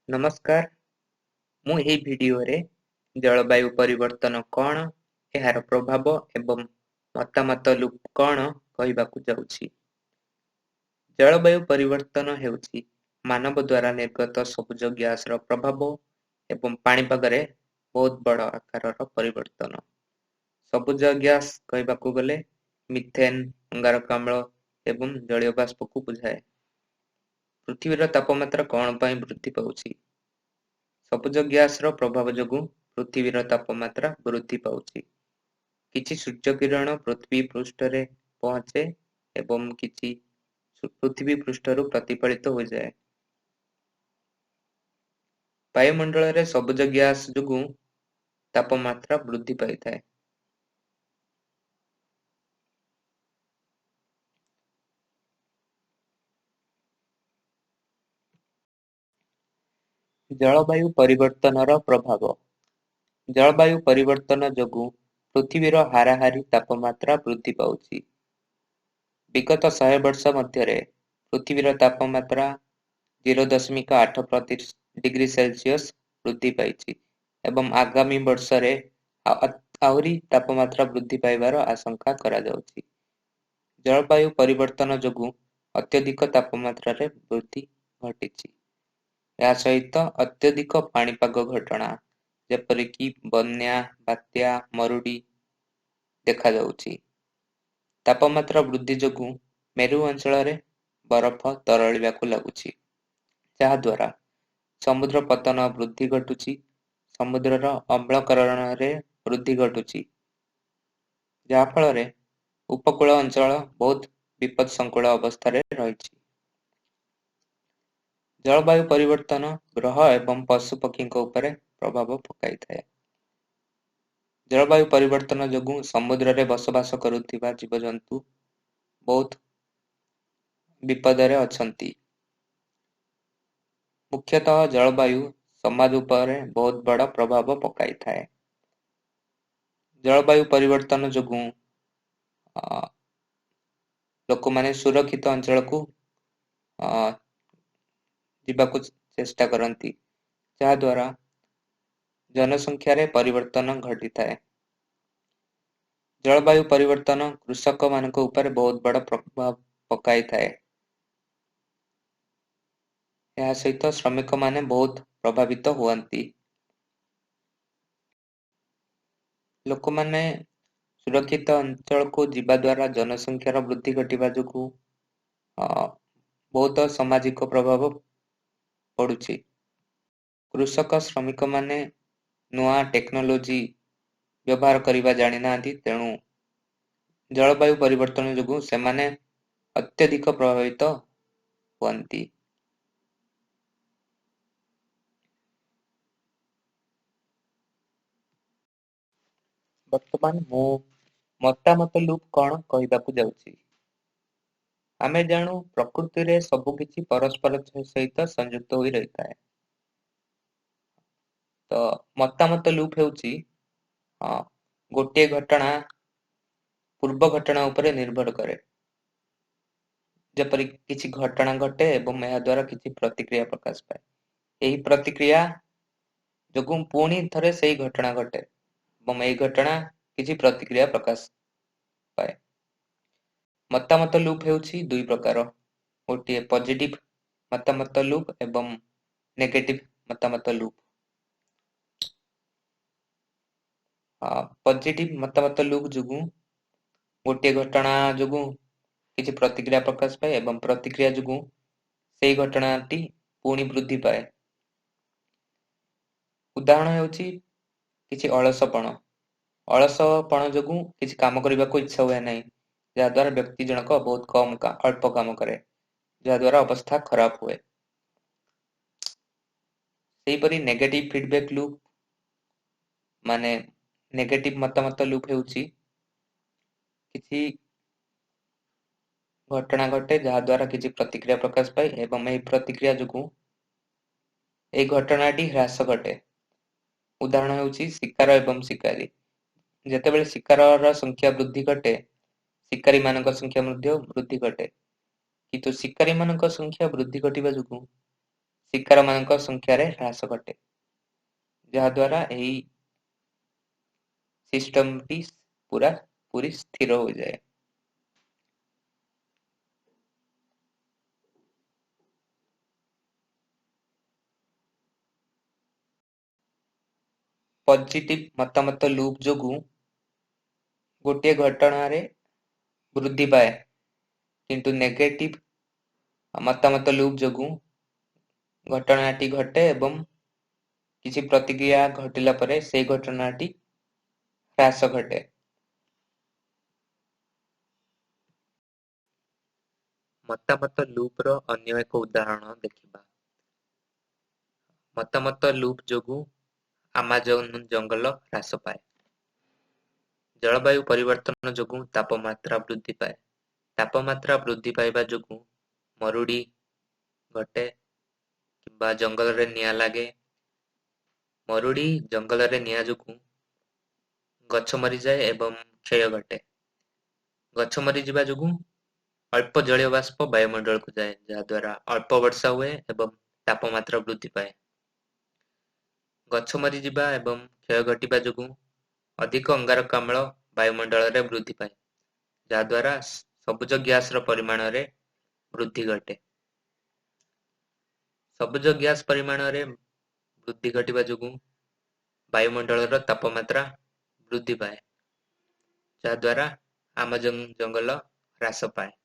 ନମସ୍କାର, ମୁଁ ଏହି ଭିଡିଓରେ ଜଳବାୟୁ ପରିବର୍ତ୍ତନ କ'ଣ, ଏହାର ପ୍ରଭାବ ଏବଂ ମତାମତ ଲୁପ୍ କ'ଣ କହିବାକୁ ଯାଉଛି। ଜଳବାୟୁ ପରିବର୍ତ୍ତନ ହେଉଛି ମାନବ ଦ୍ୱାରା ନିର୍ଗତ ସବୁଜ ଗ୍ୟାସର ପ୍ରଭାବ ଏବଂ ପାଣିପାଗରେ ବହୁତ ବଡ଼ ଆକାରର ପରିବର୍ତ୍ତନ। ସବୁଜ ଗ୍ୟାସ କହିବାକୁ ଗଲେ ମିଥେନ୍, ଅଙ୍ଗାରକାମ୍ଳ ଏବଂ ଜଳୀୟ ବାଷ୍ପକୁ ବୁଝାଏ। ପୃଥିବୀର ତାପମାତ୍ରା କ'ଣ ପାଇଁ ବୃଦ୍ଧି ପାଉଛି? ସବୁଜ ଗ୍ୟାସର ପ୍ରଭାବ ଯୋଗୁଁ ପୃଥିବୀର ତାପମାତ୍ରା ବୃଦ୍ଧି ପାଉଛି। କିଛି ସୂର୍ଯ୍ୟକିରଣ ପୃଥିବୀ ପୃଷ୍ଠରେ ପହଞ୍ଚେ ଏବଂ କିଛି ପୃଥିବୀ ପୃଷ୍ଠରୁ ପ୍ରତିଫଳିତ ହୋଇଯାଏ। ବାୟୁମଣ୍ଡଳରେ ସବୁଜ ଗ୍ୟାସ ଯୋଗୁଁ ତାପମାତ୍ରା ବୃଦ୍ଧି ପାଇଥାଏ। ଜଳବାୟୁ ପରିବର୍ତ୍ତନର ପ୍ରଭାବ। ଜଳବାୟୁ ପରିବର୍ତ୍ତନ ଯୋଗୁଁ ପୃଥିବୀର ହାରାହାରି ତାପମାତ୍ରା ବୃଦ୍ଧି ପାଉଛି। ବିଗତ 100 ବର୍ଷ ମଧ୍ୟରେ ପୃଥିବୀର ତାପମାତ୍ରା 0.8 ଡିଗ୍ରୀ ସେଲସିୟସ୍ ବୃଦ୍ଧି ପାଇଛି ଏବଂ ଆଗାମୀ ବର୍ଷରେ ଆହୁରି ତାପମାତ୍ରା ବୃଦ୍ଧି ପାଇବାର ଆଶଙ୍କା କରାଯାଉଛି। ଜଳବାୟୁ ପରିବର୍ତ୍ତନ ଯୋଗୁଁ ଅତ୍ୟଧିକ ତାପମାତ୍ରାରେ ବୃଦ୍ଧି ଘଟିଛି। ଏହା ସହିତ ଅତ୍ୟଧିକ ପାଣିପାଗ ଘଟଣା ଯେପରିକି ବନ୍ୟା, ବାତ୍ୟା, ମରୁଡ଼ି ଦେଖାଯାଉଛି। ତାପମାତ୍ରା ବୃଦ୍ଧି ଯୋଗୁଁ ମେରୁ ଅଞ୍ଚଳରେ ବରଫ ତରଳିବାକୁ ଲାଗୁଛି, ଯାହାଦ୍ୱାରା ସମୁଦ୍ର ପତନ ବୃଦ୍ଧି ଘଟୁଛି, ସମୁଦ୍ରର ଅମ୍ଳକରଣରେ ବୃଦ୍ଧି ଘଟୁଛି, ଯାହାଫଳରେ ଉପକୂଳ ଅଞ୍ଚଳ ବହୁତ ବିପଦ ସଂକୁଳ ଅବସ୍ଥାରେ ରହିଛି। ଜଳବାୟୁ ପରିବର୍ତ୍ତନ ଗ୍ରହ ଏବଂ ପଶୁପକ୍ଷୀଙ୍କ ଉପରେ ପ୍ରଭାବ ପକାଇଥାଏ। ଜଳବାୟୁ ପରିବର୍ତ୍ତନ ଯୋଗୁଁ ସମୁଦ୍ରରେ ବସବାସ କରୁଥିବା ଜୀବଜନ୍ତୁ ବହୁତ ବିପଦରେ ଅଛନ୍ତି। ମୁଖ୍ୟତଃ ଜଳବାୟୁ ସମାଜ ଉପରେ ବହୁତ ବଡ଼ ପ୍ରଭାବ ପକାଇଥାଏ। ଜଳବାୟୁ ପରିବର୍ତ୍ତନ ଯୋଗୁଁ ଲୋକମାନେ ସୁରକ୍ଷିତ ଅଞ୍ଚଳକୁ ଯିବାକୁ ଚେଷ୍ଟା କରନ୍ତି, ଯାହାଦ୍ୱାରା ଜନସଂଖ୍ୟାରେ ପରିବର୍ତ୍ତନ ଘଟିଥାଏ। ଜଳବାୟୁ ପରିବର୍ତ୍ତନ କୃଷକମାନଙ୍କ ଉପରେ ବହୁତ ବଡ଼ ପ୍ରଭାବ ପକାଇଥାଏ। ଏହା ସହିତ ଶ୍ରମିକମାନେ ବହୁତ ପ୍ରଭାବିତ ହୁଅନ୍ତି। ଲୋକମାନେ ସୁରକ୍ଷିତ ଅଞ୍ଚଳକୁ ଯିବା ଦ୍ୱାରା ଜନସଂଖ୍ୟାର ବୃଦ୍ଧି ଘଟିବା ଯୋଗୁଁ ବହୁତ ସାମାଜିକ ପ୍ରଭାବ ପଡୁଛି। କୃଷକ ଶ୍ରମିକମାନେ ନୂଆ ଟେକ୍ନୋଲୋଜି ବ୍ୟବହାର କରିବା ଜାଣିନାହାନ୍ତି, ତେଣୁ ଜଳବାୟୁ ପରିବର୍ତ୍ତନ ଯୋଗୁଁ ସେମାନେ ଅତ୍ୟଧିକ ପ୍ରଭାବିତ ହୁଅନ୍ତି। ବର୍ତ୍ତମାନ ମୁଁ ମତାମତ ଲୁପ୍ କ'ଣ କହିବାକୁ ଯାଉଛି। ଆମେ ଜାଣୁ ପ୍ରକୃତିରେ ସବୁକିଛି ପରସ୍ପର ସହିତ ସଂଯୁକ୍ତ ହୋଇ ରହିଥାଏ। ତ ମତାମତ ଲୁପ୍ ହେଉଛି ଗୋଟିଏ ଘଟଣା ପୂର୍ବ ଘଟଣା ଉପରେ ନିର୍ଭର କରେ। ଯେପରି କିଛି ଘଟଣା ଘଟେ ଏବଂ ଏହା ଦ୍ୱାରା କିଛି ପ୍ରତିକ୍ରିୟା ପ୍ରକାଶ ପାଏ। ଏହି ପ୍ରତିକ୍ରିୟା ଯୋଗୁଁ ପୁଣି ଥରେ ସେଇ ଘଟଣା ଘଟେ ଏବଂ ଏହି ଘଟଣା କିଛି ପ୍ରତିକ୍ରିୟା ପ୍ରକାଶ ପାଏ। ମତାମତ ଲୁପ୍ ହେଉଛି ଦୁଇ ପ୍ରକାର, ଗୋଟିଏ ପଜିଟିଭ ମତାମତ ଲୁପ୍ ଏବଂ ନେଗେଟିଭ ମତାମତ ଲୁପ୍। ପଜିଟିଭ ମତାମତ ଲୁପ୍ ଯୋଗୁଁ ଗୋଟିଏ ଘଟଣା ଯୋଗୁଁ କିଛି ପ୍ରତିକ୍ରିୟା ପ୍ରକାଶ ପାଏ ଏବଂ ପ୍ରତିକ୍ରିୟା ଯୋଗୁଁ ସେଇ ଘଟଣାଟି ପୁଣି ବୃଦ୍ଧି ପାଏ। ଉଦାହରଣ ହେଉଛି କିଛି ଅଳସପଣ। ଅଳସପଣ ଯୋଗୁଁ କିଛି କାମ କରିବାକୁ ଇଚ୍ଛା ହୁଏ ନାହିଁ, ଯାହାଦ୍ୱାରା ବ୍ୟକ୍ତି ଜଣକ ବହୁତ କମ୍ ଅଳ୍ପ କାମ କରେ, ଯାହାଦ୍ୱାରା ଅବସ୍ଥା ଖରାପ ହୁଏ। ସେହିପରି ନେଗେଟିଭ ଫିଡବ୍ୟାକ୍ ଲୁପ୍ ମାନେ ନେଗେଟିଭ ମତାମତ ଲୁପ୍ ହେଉଛି କିଛି ଘଟଣା ଘଟେ ଯାହାଦ୍ୱାରା କିଛି ପ୍ରତିକ୍ରିୟା ପ୍ରକାଶ ପାଏ ଏବଂ ଏହି ପ୍ରତିକ୍ରିୟା ଯୋଗୁଁ ଏହି ଘଟଣାଟି ହ୍ରାସ ଘଟେ। ଉଦାହରଣ ହେଉଛି ଶିକାର ଏବଂ ଶିକାରୀ। ଯେତେବେଳେ ଶିକାରର ସଂଖ୍ୟା ବୃଦ୍ଧି ଘଟେ, ଶିକାରୀମାନଙ୍କ ସଂଖ୍ୟା ମଧ୍ୟ ବୃଦ୍ଧି ଘଟେ। କିନ୍ତୁ ଶିକାରୀମାନଙ୍କ ସଂଖ୍ୟା ବୃଦ୍ଧି ଘଟିବା ଯୋଗୁଁ ଶିକାରମାନଙ୍କ ସଂଖ୍ୟାରେ ହ୍ରାସ ଘଟେ, ଯାହାଦ୍ୱାରା ଏହି ସିଷ୍ଟମଟି ପୁରା ପୁରି ସ୍ଥିର ହୋଇଯାଏ। ପଜିଟିଭ ମତାମତ ଲୁପ୍ ଯୋଗୁଁ ଗୋଟିଏ ଘଟଣାରେ ବୃଦ୍ଧି ପାଏ, କିନ୍ତୁ ନେଗେଟିଭ ମତାମତ ଲୁପ୍ ଯୋଗୁଁ ଘଟଣାଟି ଘଟେ ଏବଂ କିଛି ପ୍ରତିକ୍ରିୟା ଘଟିଲା ପରେ ସେଇ ଘଟଣାଟି ହ୍ରାସ ଘଟେ। ମତାମତ ଲୁପ୍ର ଅନ୍ୟ ଏକ ଉଦାହରଣ ଦେଖିବା। ମତାମତ ଲୁପ୍ ଯୋଗୁଁ ଆମାଜନ ଜଙ୍ଗଲ ହ୍ରାସ ପାଏ। ଜଳବାୟୁ ପରିବର୍ତ୍ତନ ଯୋଗୁଁ ତାପମାତ୍ରା ବୃଦ୍ଧି ପାଏ। ତାପମାତ୍ରା ବୃଦ୍ଧି ପାଇବା ଯୋଗୁଁ ମରୁଡ଼ି ଘଟେ କିମ୍ବା ଜଙ୍ଗଲରେ ନିଆଁ ଲାଗେ। ମରୁଡ଼ି, ଜଙ୍ଗଲରେ ନିଆଁ ଯୋଗୁଁ ଗଛ ମରିଯାଏ ଏବଂ କ୍ଷୟ ଘଟେ। ଗଛ ମରିଯିବା ଯୋଗୁଁ ଅଳ୍ପ ଜଳୀୟ ବାଷ୍ପ ବାୟୁମଣ୍ଡଳକୁ ଯାଏ, ଯାହାଦ୍ୱାରା ଅଳ୍ପ ବର୍ଷା ହୁଏ ଏବଂ ତାପମାତ୍ରା ବୃଦ୍ଧି ପାଏ। ଗଛ ମରିଯିବା ଏବଂ କ୍ଷୟ ଘଟିବା ଯୋଗୁଁ ଅଧିକ ଅଙ୍ଗାରକାମ୍ଳ ବାୟୁମଣ୍ଡଳରେ ବୃଦ୍ଧି ପାଏ, ଯାହାଦ୍ୱାରା ସବୁଜ ଗ୍ୟାସର ପରିମାଣରେ ବୃଦ୍ଧି ଘଟେ। ସବୁଜ ଗ୍ୟାସ ପରିମାଣରେ ବୃଦ୍ଧି ଘଟିବା ଯୋଗୁଁ ବାୟୁମଣ୍ଡଳର ତାପମାତ୍ରା ବୃଦ୍ଧି ପାଏ, ଯାହାଦ୍ୱାରା ଆମାଜନ ଜଙ୍ଗଲ ହ୍ରାସ ପାଏ।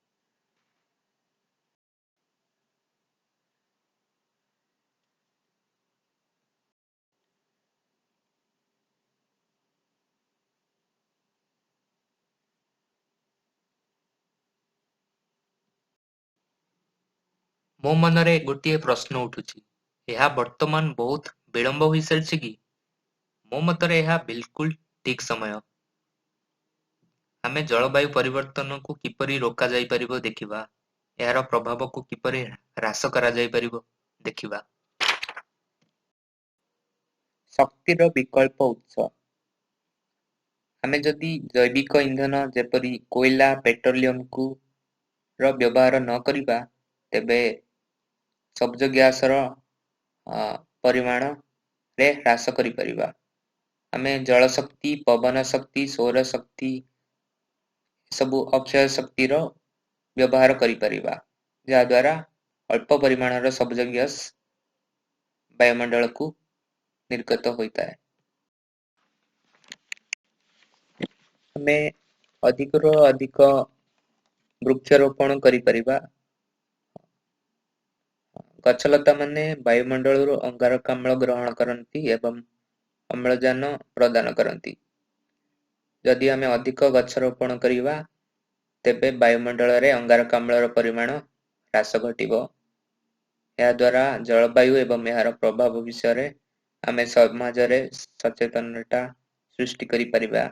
ମୋ ମନରେ ଗୋଟିଏ ପ୍ରଶ୍ନ ଉଠୁଛି, ଏହା ବର୍ତ୍ତମାନ ବହୁତ ବିଳମ୍ବ ହୋଇସାରିଛି କି? ମୋ ମତରେ ଏହା ବିଲକୁଲ ଠିକ୍ ସମୟ। ଆମେ ଜଳବାୟୁ ପରିବର୍ତ୍ତନକୁ କିପରି ରୋକାଯାଇପାରିବ ଦେଖିବା। ଏହାର ପ୍ରଭାବକୁ କିପରି ହ୍ରାସ କରାଯାଇପାରିବ ଦେଖିବା। ଶକ୍ତିର ବିକଳ୍ପ ଉତ୍ସ। ଆମେ ଯଦି ଜୈବିକ ଇନ୍ଧନ ଯେପରି କୋଇଲା, ପେଟ୍ରୋଲିୟମକୁ ର ବ୍ୟବହାର ନ କରିବା, ତେବେ ସବୁଜ ଗ୍ୟାସର ପରିମାଣରେ ହ୍ରାସ କରିପାରିବା। ଆମେ ଜଳ ଶକ୍ତି, ପବନ ଶକ୍ତି, ସୌର ଶକ୍ତି ସବୁ ଅକ୍ଷୟ ଶକ୍ତିର ବ୍ୟବହାର କରିପାରିବା, ଯାହାଦ୍ୱାରା ଅଳ୍ପ ପରିମାଣର ସବୁଜ ଗ୍ୟାସ ବାୟୁମଣ୍ଡଳକୁ ନିର୍ଗତ ହୋଇଥାଏ। ଆମେ ଅଧିକରୁ ଅଧିକ ବୃକ୍ଷରୋପଣ କରିପାରିବା। ଗଛଲତା ମାନେ ବାୟୁମଣ୍ଡଳରୁ ଅଙ୍ଗାରକାମ୍ଳ ଗ୍ରହଣ କରନ୍ତି ଏବଂ ଅମ୍ଳଜାନ ପ୍ରଦାନ କରନ୍ତି। ଯଦି ଆମେ ଅଧିକ ଗଛ ରୋପଣ କରିବା, ତେବେ ବାୟୁମଣ୍ଡଳରେ ଅଙ୍ଗାରକାମ୍ଳର ପରିମାଣ ହ୍ରାସ ଘଟିବ। ଏହାଦ୍ୱାରା ଜଳବାୟୁ ଏବଂ ଏହାର ପ୍ରଭାବ ବିଷୟରେ ଆମେ ସମାଜରେ ସଚେତନତା ସୃଷ୍ଟି କରିପାରିବା।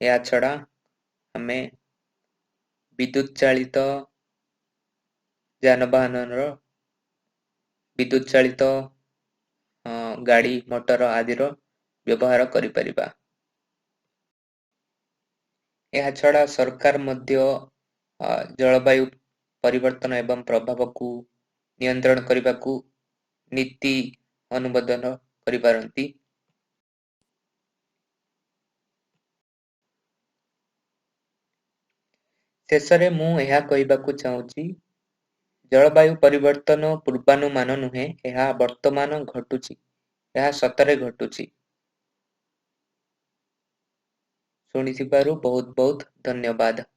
ଏହା ଛଡ଼ା ଆମେ ବିଦ୍ୟୁତ ଚାଳିତ ଯାନବାହନର, ବିଦ୍ୟୁତ ଚାଳିତ ଗାଡ଼ି ମଟର ଆଦିର ବ୍ୟବହାର କରିପାରିବା। ଏହାଛଡ଼ା ସରକାର ମଧ୍ୟ ଜଳବାୟୁ ପରିବର୍ତ୍ତନ ଏବଂ ପ୍ରଭାବକୁ ନିୟନ୍ତ୍ରଣ କରିବାକୁ ନୀତି ଅନୁମୋଦନ କରିପାରନ୍ତି। ଶେଷରେ ମୁଁ ଏହା କହିବାକୁ ଚାହୁଁଛି, ଜଳବାୟୁ ପରିବର୍ତ୍ତନ ପୂର୍ବାନୁମାନ ନୁହେଁ, ଏହା ବର୍ତ୍ତମାନ ଘଟୁଛି। ଏହା ସତରେ ଘଟୁଛି। ଶୁଣିଥିବାରୁ ବହୁତ ବହୁତ ଧନ୍ୟବାଦ।